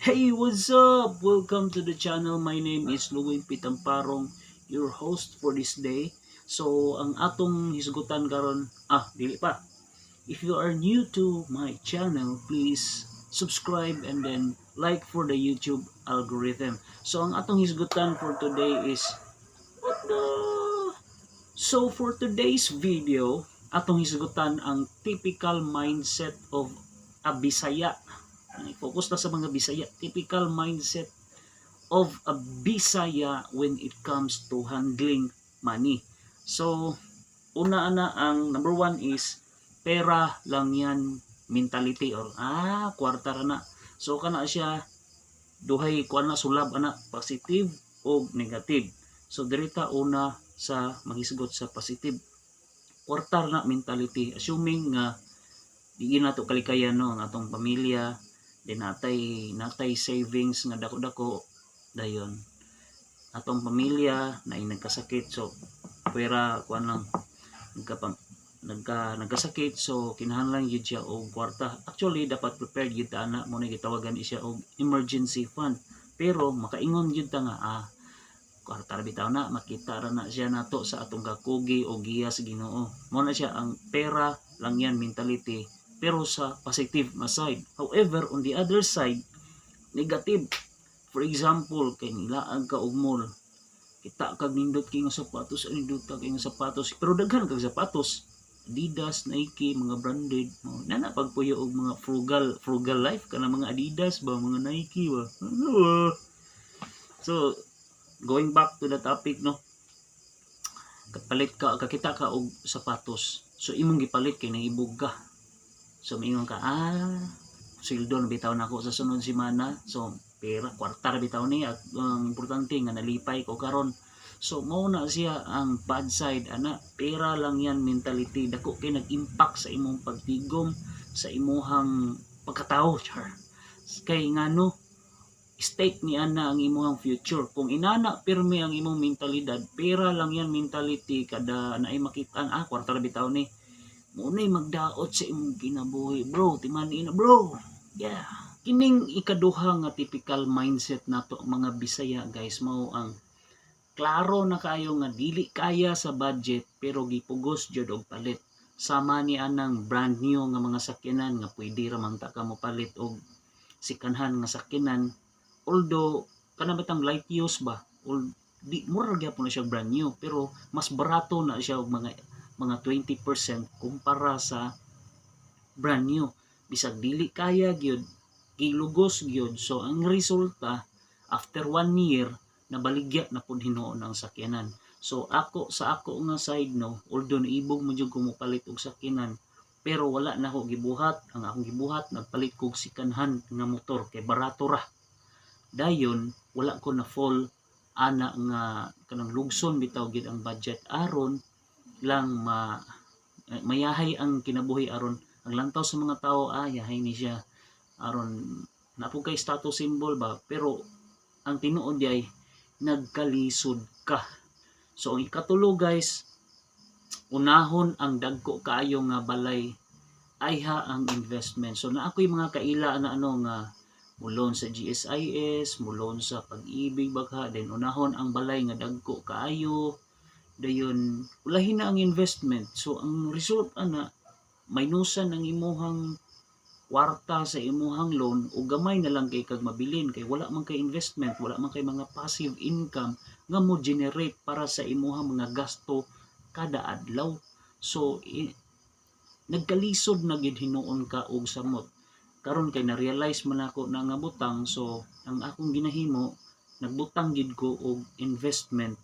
Hey, what's up? Welcome to the channel. My name is Luwin Pitamparong, your host for this day. So, ang atong hisgutan karon, ah, dili pa. If you are new to my channel, please subscribe and then like for the YouTube algorithm. So, ang atong hisgutan for today is what the. So, for today's video, atong hisgutan ang typical mindset of a Bisaya. Ay, focus na sa mga Bisaya. Typical mindset of a Bisaya when it comes to handling money. So, una na, ang number one is pera lang yan mentality or kwarta ra na. So kana siya, duhay kuan na, sulab ana, positive o negative. So dirita una sa maghisgot sa positive. Kwarta ra na mentality, assuming nga di nato kalikayan, no, ang atong pamilya di natay savings nga dako-dako, dayon atong pamilya na nagkasakit, so pwera kuan lang, nagkasakit, so kinahanglan gyud siya og kwarta. Actually, dapat prepared gyud ta ana mo na gitawagan siya og emergency fund, pero makaingon gyud ta nga kwarta ra bitaw na, makita ra na siya nato sa atong kakugi o giya sa Ginoo. Mo na siya ang pera lang yan mentality, pero sa positive na side. However, on the other side, negative, for example, kay nilaag ka og mall, kita kag nindot kay nga sapatos, nindot ka kay nga sapatos, pero daghan kag sapatos, Adidas, Nike, mga branded mo na na pagpuyo og mga frugal frugal life kana, mga Adidas ba, mga Nike ba, ano ba? So going back to the topic, no, kapalit ka, kakita ka og sapatos, so imong gipalit kay naibog ka. So miingon ka, "Sweldo na bitaw nako sa sunod semana, so pera, kwarta ra bitaw ni, at ang importante nga nalipay ko karon." So mao na siya ang bad side ana, pera lang yan mentality. Dako kay nag-impact sa imong pagtigom, sa imuhang pagkatao, char. Kay ngano, stake ni ana ang imuhang future. Kung inana pirmi ang imong mentalidad, pera lang yan mentality, kada naay makita, "Kwarta ra bitaw ni," mo na'y magdaot sa imong kinabuhi, bro. Timan ina, bro. Yeah. Kining ikaduha nga typical mindset nato mga Bisaya, guys, mao ang klaro na kaayo nga dili kaya sa budget pero gipugos jud og palit. Sama ni anang brand new nga mga sakyanan nga pwede ra man ta ka mopalit og second hand nga sakyanan, although kana bitang light use ba or di, mura gyapon na siya brand new, pero mas barato na siya og mga 20% kumpara sa brand new. Bisag dili kaya gyud, gilugos gyud. So ang resulta, after one year, nabaligya na pud hinuon ang sakyanan. So ako, sa ako nga side, no, although naibog mo jud ko mopalit og sakyanan, pero wala na ako gibuhat. Ang akong gibuhat, nagpalit kog second hand nga motor kay barato ra. Dayon wala ko na fall ana nga kanang lugson bitaw gid ang budget aron lang ma mayahay ang kinabuhi, aron ang lantaw sa mga tao, "Yahay ni siya," aron na po kay status symbol ba. Pero ang tinuod ay nagkalisod ka. So ang ikatulo, guys, unahon ang dagko kaayo nga balay ayha ang investment. So naa ko'y mga kaila na ano nga mulon sa GSIS, mulon sa Pag-IBIG bagha, then unahon ang balay nga dagko kaayo, dayon ulahin na ang investment. So ang result ana, minusan ang imuhang kwarta sa imuhang loan o gamay na lang kay kag mabilin kay wala man kay investment, wala man kay mga passive income nga mo generate para sa imuhang mga gasto kada adlaw. So nagkalisod na gid hinuon ka og samot. Karon kay na-realize man ako na nga butang, so ang akong ginahimo, nagbutang gid ko og investment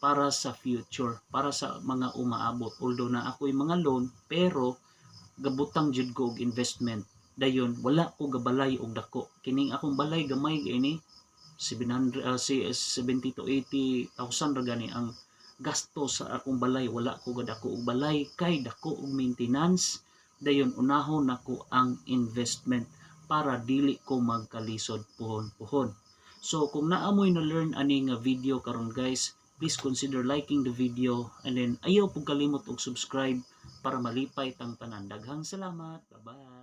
para sa future, para sa mga umaabot. Although na ako'y mga loan, pero gabutang jud ko og investment. Dayon wala ko gabalay og dako. Kining akong balay gamay kay ni 700, si 70 to 80,000 ra gani ang gasto sa akong balay. Wala ko gadako og balay kay dako og maintenance. Dayon unahon nako ang investment para dili ko magkalisod puhon-puhon. So kung naa moy na learn ani nga video karon, guys, please consider liking the video and then ayaw pug kalimot og subscribe para malipay tang tanan. Daghang salamat. Bye bye.